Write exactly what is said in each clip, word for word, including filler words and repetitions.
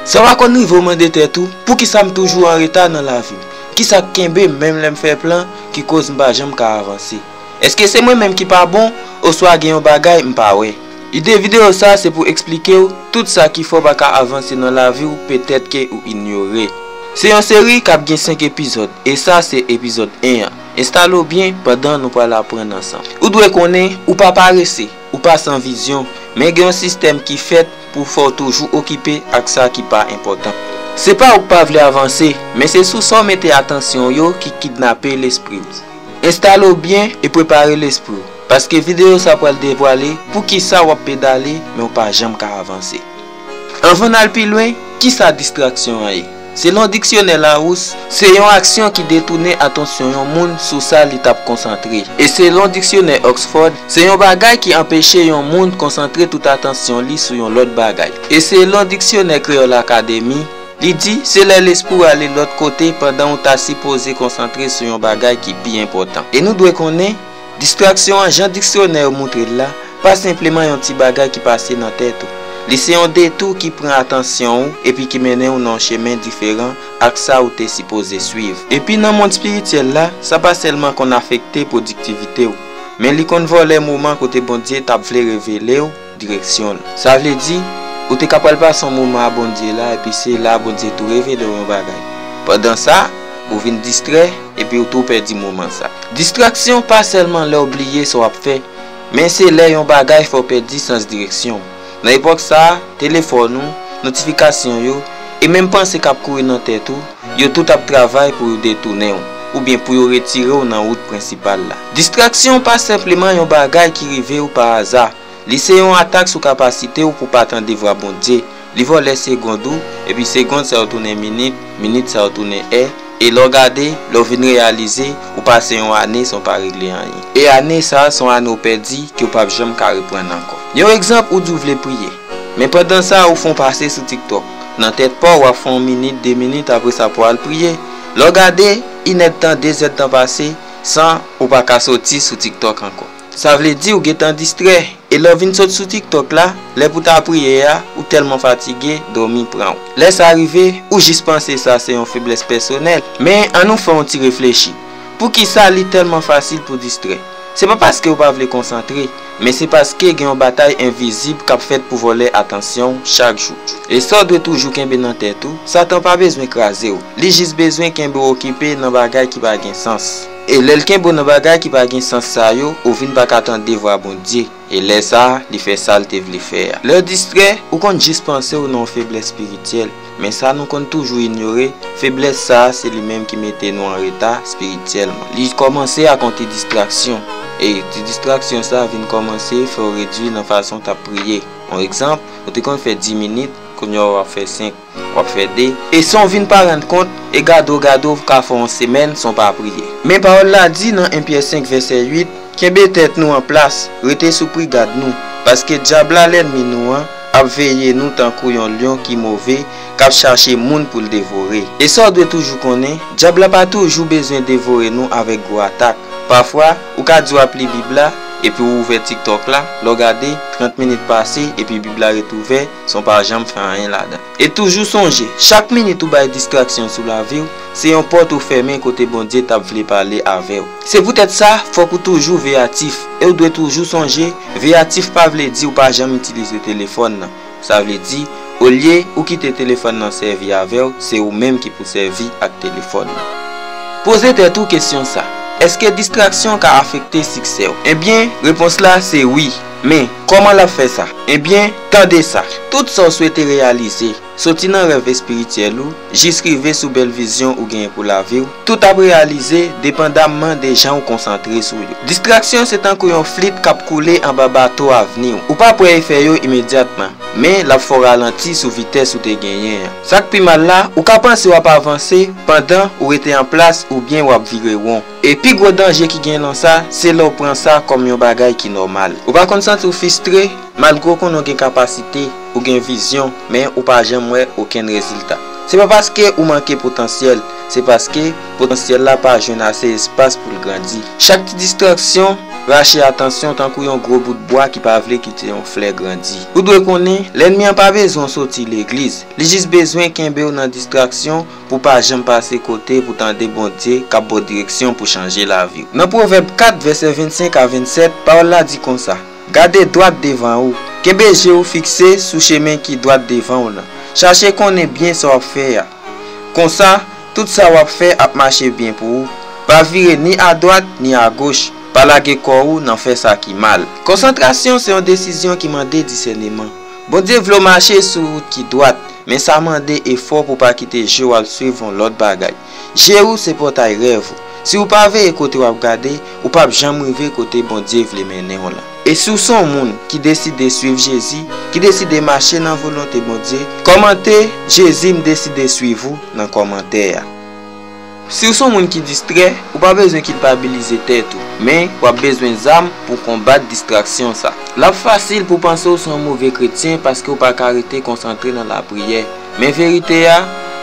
Sa w pa konn rive w mande tèt ou, poukisa m toujou an reta nan lavi m? Kisa k kenbe m menm lè m fè plan ki koz m pa janm ka avanse? Èske se mwen menm ki pa bon, oswa gen yon bagay m pa wè? Ide videyo sa se pou eksplike w tout sa ki fè w pa ka avanse nan lavi w, petèt ke ou inyore. Se yon seri k ap gen senk epizòd, e sa se epizòd en an. Enstale w byen pandan nou pral aprann ansanm. Ou dwe konnen ou pa parese, ou pa san vizyon, men gen yon sistèm ki fèt pou fè w toujou okipe ak sa ki pa enpòtan. Se pa ou k pa vle avanse, men se sou sa w mete atansyon w yo ki kidnape lespri w. Enstale w byen e prepare lespri w, paske videyo sa pral devwale poukisa w ap pedale, men w pa janm ka avanse. Anvan n al pi lwen, kisa distraksyon an ye? Selon diksyonè Larousse, se yon aksyon ki detounen atansyon yon moun sou sa li t ap konsantre. E selon diksyonè Oxford, se yon bagay ki anpeche yon moun konsantre tout atansyon li sou yon lòt bagay. E selon diksyonè Kreyòl Akademi, li di, se lè lespri w ale lòt kote pandan w ta sipoze konsantre sou yon bagay ki pi enpòtan. E nou dwe konnen, distraksyon an, jan diksyonè yo moutre l la, pa senpleman yon ti bagay ki pase nan tèt ou. Li se yon detou ki pran atansyon ou epi ki mennen w nan yon chemen diferan ak sa ou te sipoze swiv. Epi nan mond espirityèl la, sa pa sèlman konn afekte pwodiktivite w, men li konn vòlè moman kote Bondye t ap vle revele w direksyon l. Sa vle di, ou te ka pral pase yon moman a Bondye la, epi se la Bondye tou revele w yon bagay. Pandan sa, ou vin distrè, epi ou tou pèdi moman sa. Distraksyon pa sèlman lè w bliye sa w ap fè, men se lè yon bagay fè w pèdi sans direksyon w. Nan epòk sa a, telefòn ou, notifikasyon yo, e menm panse k ap kouri nan tèt ou, yo tout ap travay pou yo detounen w, oubyen pou yo retire w nan wout prensipal la. Distraksyon pa senpleman yon bagay ki rive w pa aza. Li se yon atak sou kapasite w pou pa tande vwa Bondye. Li vòlè segond ou, epi segond sa yo tounen minit, minit sa yo tounen è, e lè w gade, lè w vin reyalize, ou pase yon ane san w pa regle anyen. E ane sa a se yon ane w pèdi ke w p ap janm ka reprann ankò. Yon egzanp, ou di w vle priye, men pandan sa a ou fè yon pase sou TikTok. Nan tèt pa w, w ap fè yon minit, de minit, apre sa pou w al priye. Lè w gade, inèdtan, dezèdtan pase, san ou pa ka soti sou TikTok ankò. Sa vle di ou gentan distrè. E lè w vin sot sou TikTok la, lè pou ta priye a, ou tèlman fatige, dòmi pran w. Lè sa rive, ou jis panse sa se yon feblès pèsonèl. Men, ann nou fè yon ti reflechi. Poukisa li tèlman fasil pou distrè? Se pa paske w pa vle konsantre, men se paske gen yon batay envizib k ap fèt pou vòlè atansyon w chak jou. E sa w dwe toujou kenbe nan tèt ou, Satan pa bezwen kraze w. Li jis bezwen kenbe w okipe nan bagay ki pa gen sans. E lè l kenbe w nan bagay ki pa gen sans sa yo, ou vin pa ka tande vwa Bondye. E lè sa a, li fè sa l te vle fè a. Lè w distrè, ou konn jis panse w nan yon feblès espirityèl. Men sa nou konn toujou inyore, feblès sa a se li menm ki mete nou an reta espirityèlman. Li kòmanse ak yon ti distraksyon. E ti distraksyon sa a vin kòmanse fè w redui nan fason w t ap priye. Yon egzanp, ou te konn fè dis minit, kounye a w ap fè senk. W ap fè de. E san w vin pa rann kont, e gade w gade w ka fè yon semèn san w pa priye. Men pawòl la di nan en Pyè senk vèsè uit, kenbe tèt nou an plas, rete sou prigad nou, paske dyab la lènmi nou an ap veye nou tankou yon lyon ki move, k ap chache moun pou l devore. E sa w dwe toujou konnen, dyab la pa toujou bezwen devore nou avèk gwo atak. Pafwa, ou ka di w ap li Bib la, epi w ouvè TikTok la, lè w gade, trant minit pase, epi Bib la ret ouvè, san w pa janm fè anyen ladan. E toujou sonje, chak minit ou bay distraksyon sou lavi w, se yon pòt ou fèmen kote Bondye t ap vle pale avè w. Se poutèt sa, fòk ou toujou veyatif. E w dwe toujou sonje, veyatif pa vle di w pa janm itilize telefòn nan. Sa vle di, olye ou kite telefòn nan sèvi avè w, se ou menm ki pou sèvi ak telefòn nan. Poze tèt ou kesyon sa, èske distraksyon ka afekte siksè w? Ebyen, repons la se wi. Men, kòman l ap fè sa? Ebyen, tande sa. Tout sa w swete reyalize, soti nan rèv espirityèl ou, jis rive sou bèl vizyon ou genyen pou lavi w, tout ap reyalize depandamman de jan w konsantre sou yo. Distraksyon se tankou yon flit k ap koule anba bato avni w. Ou pa p wè efè yo imedyatman, men l ap fè w ralanti sou vitès ou te genyen an. Sa k pi mal la, ou ka panse w ap avanse pandan ou rete an plas oubyen w ap vire won. E pi gwo danje ki gen nan sa, se lè w pran sa kòm yon bagay ki nòmal. Ou pa konn santi w fis Distre, malgre w konnen w gen kapasite, ou gen vizyon, men ou pa janm wè okenn rezilta. Se pa paske ou manke potansyèl, se paske potansyèl la pa jwenn ase espas pou l grandi. Chak ti distraksyon rache atansyon tankou yon gwo bout bwa ki pa vle kite yon flè grandi. Ou dwe konnen, lènmi an pa bezwen w soti legliz. Li jis bezwen kenbe w nan distraksyon pou w pa janm pase kote pou tande Bondye k ap ba w direksyon pou chanje lavi w. Nan Pwovèb kat, vèsè vennsenk a vennsèt, pawòl la di konsa: Gade dwat devan ou. Kenbe je w fikse sou chemen ki dwat devan w lan. Chache konnen byen sa w ap fè a. Konsa, tout sa w ap fè ap mache byen pou ou. Pa vire ni adwat ni agoch. Pa lage kò ou nan fè sa ki mal. Konsantrasyon se yon desizyon ki mande disèneman. Bondye vle w mache sou wout ki dwat, men sa mande efò pou w pa kite je w al swiv yon lòt bagay. Je w se pòtay rèv ou. Si w pa veye kote w ap gade, ou p ap janm rive kote Bondye vle mennen w lan. E si w se yon moun ki deside swiv Jezi, ki deside mache nan volonte Bondye, kòmante "Jezi, m deside swiv ou" nan kòmantè a. Si w se yon moun ki distrè, ou pa bezwen kilpabilize tèt ou, men w ap bezwen zam pou konbat distraksyon sa. L ap fasil pou w panse w se yon move kretyen paske w pa ka rete konsantre nan lapriyè. Men verite a,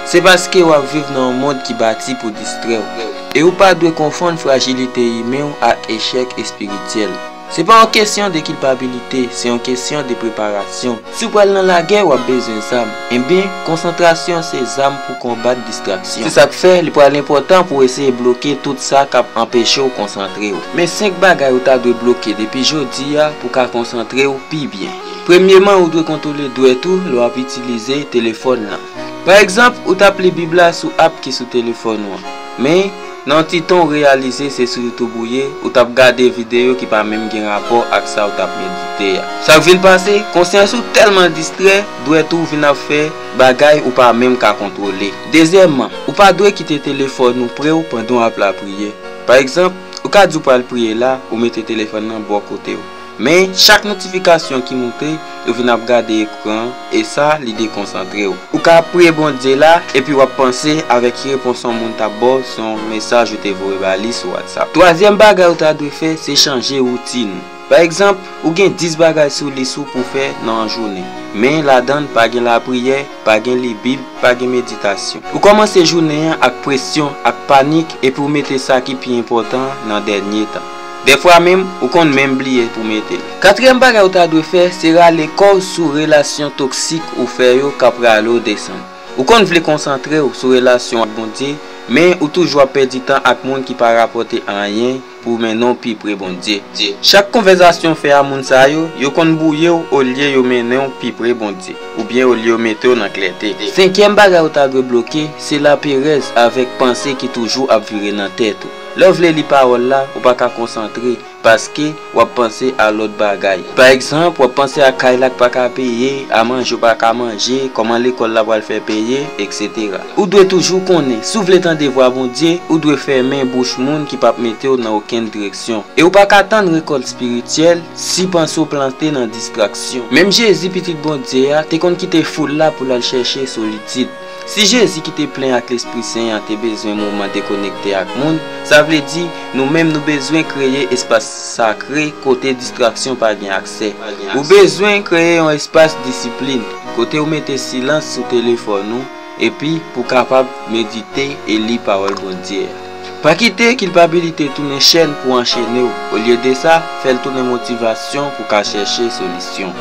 se paske w ap viv nan yon mond ki bati pou distrè w. E ou pa dwe konfonn frajilite imen w ak echèk espirityèl. Se pa yon kesyon de kilpabilite, se yon kesyon de preparasyon. Si w pral nan lagè, w ap bezwen zam. Enben, konsantrasyon se zam pou konbat distraksyon. Se sa k fè li pral enpòtan pou w eseye bloke tout sa k ap anpeche w konsantre w. Men senk bagay ou ta dwe bloke depi jodi a pou w ka konsantre w pi byen. Premyeman, ou dwe kontwole dwèt ou lè w ap itilize telefòn lan. Pa egzanp, ou t ap li Bib la sou app ki sou telefòn ou an. Men, nan yon ti tan ou reyalize se sou YouTube ou ye, ou t ap gade videyo ki pa menm gen rapò ak sa ou t ap medite a. Sa k vin pase, konsyans ou tèlman distrè, dwèt ou vin ap fè bagay ou pa menm ka kontwole. Dezyèmman, ou pa dwe kite telefòn ou pre w pandan w ap lapriyè. Pa egzanp, ou ka di w pral priye la, ou mete telefòn nan bò kote w. Men, chak notifikasyon ki moute, ou vin ap gade ekran an, e sa, li dekonsantre w. Ou ka ap priye Bondye la, epi w ap panse avèk ki repons yon moun t ap ba w sou yon mesaj ou te voye ba li sou WhatsApp. Twazyèm bagay ou ta dwe fè, se chanje woutin ou. Pa egzanp, ou gen dis bagay sou lis ou pou w fè nan yon jounen. Men, ladan l, pa gen lapriyè, pa gen li Bib, pa gen meditasyon. Ou kòmanse jounen an ak presyon, ak panik, epi w mete sa ki pi enpòtan an nan dènye tan. Dèfwa menm, ou konn menm bliye pou w mete l. Katriyèm bagay ou ta dwe fè, se rale kò w sou relasyon toksik ou fè yo k ap rale w desann. Ou konn vle konsantre w sou relasyon w ak Bondye, men ou toujou ap pèdi tan ak moun ki pa rapòte anyen pou mennen w pi pre Bondye. Chak konvèsasyon w fè a moun sa yo, yo konn bouye w olye yo mennen w pi pre Bondye, oubyen olye yo mete w nan klète. Senkyèm bagay ou ta dwe bloke, se laperèz avèk panse ki toujou ap vire nan tèt ou. Lè w vle li pawòl la, ou pa ka konsantre, paske w ap panse a lòt bagay. Pa egzanp, w ap panse a kay la k pa ka peye, a manje w pa ka manje, kòman lekòl la pral fè peye, etsetera. Ou dwe toujou konnen, si w vle tande vwa Bondye, ou dwe fèmen bouch moun ki p ap mete w nan okenn direksyon. E ou pa ka tann rekòt espirityèl si panse w plante nan distraksyon. Menm Jezi, Pitit Bondye a, te konn kite foul la pou l al chèche solitid. Si Jezi ki te plen ak Lespri Sen an te bezwen moman dekonekte ak moun, sa vle di nou menm nou bezwen kreye espas sakre kote distraksyon pa gen aksè. Ou bezwen kreye yon espas disiplin, kote w mete silans sou telefòn ou, epi pou w kapab medite e li pawòl Bondye a. Pa kite kilpabilite tounen chèn pou anchene w. Olye de sa, fè l tounen motivasyon pou w ka chèche solisyon.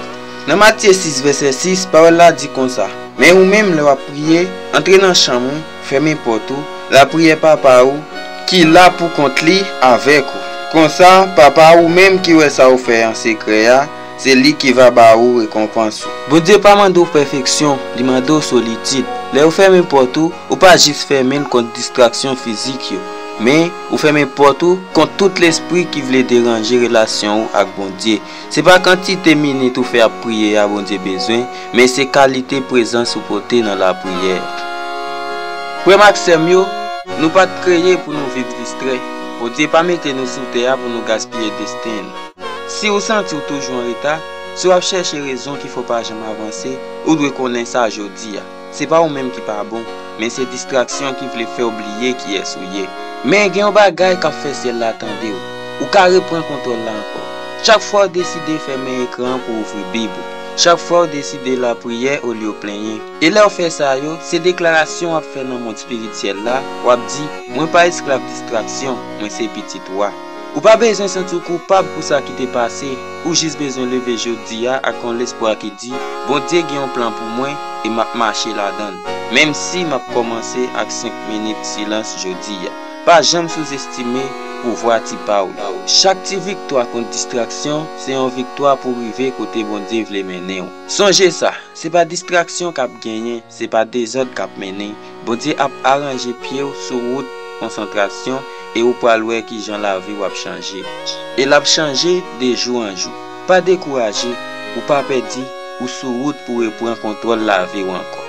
Nan Matye sis, vèsè sis, pawòl la di konsa: Men ou menm, lè w ap priye, antre nan chanm ou, fèmen pòt ou, lapriyè Papa ou, ki la pou kont li avèk ou. Konsa, Papa ou menm ki wè sa w fè an sekrè a, se li ki va ba ou rekonpans ou. Bondye pa mande w pèfeksyon, li mande w solitid. Lè ou fèmen pòt ou, ou pa jis fèmen l kont distraksyon fizik yo, men ou fèmen pòt ou kont tout lespri ki vle deranje relasyon ou ak Bondye. Se pa kantite minit ou fè ap priye a Bondye bezwen, men se kalite prezans ou pote nan lapriyè. Frè m ak sè m yo, nou pa t kreye pou nou viv distrè. Bondye pa mete nou sou tè a pou nou gaspiye desten nou. Si w santi w toujou anreta, si w ap chèche rezon ki fè w pa janm avanse, ou dwe konnen sa jodi a. Se pa ou menm ki pa bon, men se distraksyon ki vle fè w bliye kiyès ou ye. Men gen yon bagay k ap fè syèl la tande w. Ou ka reprann kontwòl la ankò. Chak fwa w deside fèmen ekran an pou w ouvri Bib ou, chak fwa w deside lapriyè olye w plenyen, e lè w fè sa yo, se deklarasyon w ap fè nan mond espirityèl la, w ap di, "Mwen pa esklav distraksyon, mwen se pitit Wa." Ou pa bezwen santi w koupab pou sa ki te pase, ou jis bezwen leve jodi a ak yon lespwa ki di, "Bondye gen yon plan pou mwen e m ap mache ladan l, menm si m ap kòmanse ak senk minit silans jodi a." Pa janm souzestime pouvwa ti pa w yo. Chak ti viktwa kont distraksyon se yon viktwa pou w rive kote Bondye vle mennen w. Sonje sa, se pa distraksyon k ap genyen, se pa dezòd k ap mennen. Bondye ap aranje pye w sou wout konsantrasyon e ou pral wè kijan lavi w ap chanje. E l ap chanje de jou an jou. Pa dekouraje, ou pa pèdi, ou sou wout pou reprann kontwòl lavi w ankò.